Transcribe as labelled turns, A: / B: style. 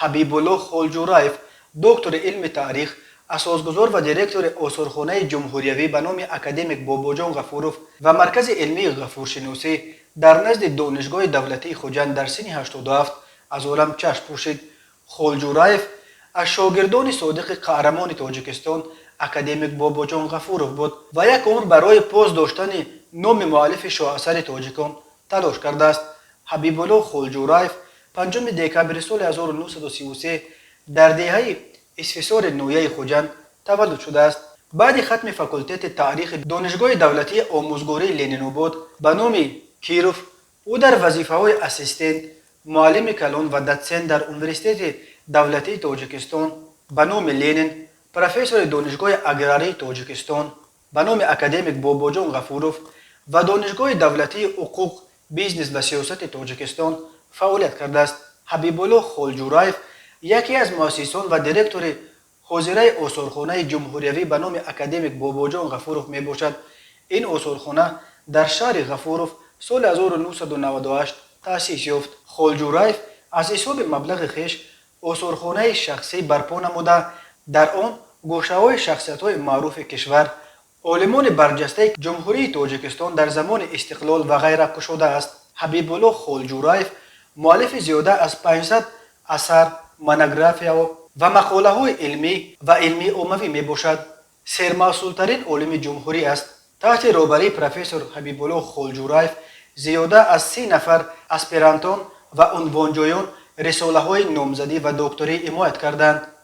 A: Ҳабибулло Холҷураев, доктори илми таърих, асосгузор ва директори Осорхонаи ҷумҳуриявӣ ба номи академик Бобоҷон Ғафуров ва Маркази илмии ғафуршиносӣ дар назди Донишгоҳи давлатии Хуҷанд, дар синни 87 аз олам чашм пӯшид. Холҷураев аз шогирдони содиқи қаҳрамони Тоҷикистон, академик Бобоҷон Ғафуров буд ва як умр барои пос доштани номи муаллифи шоҳасари тоҷикон талош кардааст. Ҳабибулло Холҷураев 5 декабри соли 1933 дар деҳаи Исфисори ноҳияи Хуҷанд таваллуд шудааст. Баъди хатми факултети таърихи Донишгоҳи давлатии омӯзгории Ленинобод ба номи Киров, ӯ дар вазифаҳои ассистент, муаллими калон ва дотсент дар Университети давлатии Тоҷикистон ба номи Ленин, профессори Донишгоҳи аграрии Тоҷикистон ба номи академик Бобоҷон Ғафуров ва Донишгоҳи давлатии ҳуқуқ, бизнес ва сиёсати Тоҷикистон фаъолият кардааст. Ҳабибулло Холҷураев яке аз муассисон ва директори ҳозираи Осорхонаи ҷумҳуриявӣ ба номи академик Бобоҷон Ғафуров мебошад. Ин осорхона дар шаҳри Ғафуров соли 1998 таъсис ёфт. Холҷураев аз ҳисоби маблағи хеш осорхонаи шахсӣ барпо намуда, дар он гӯшаҳои шахсиятҳои маъруфи кишвар, олимони барҷастаи Ҷумҳурии Тоҷикистон дар замони истиқлол ва ғайра кушодааст. Ҳабибулло Холҷураев муаллифи зиёда аз 500 асар, монографияҳо ва мақолаҳои илмӣ ва илмии оммавӣ мебошад. Сермаҳсултарин олими ҷумҳурӣ аст. Таҳти роҳбарии профессор Ҳабибулло Холҷураев зиёда аз 30 нафар аспирантон ва унвонҷӯён рисолаҳои номзадӣ ва докторӣ ҳимоят карданд.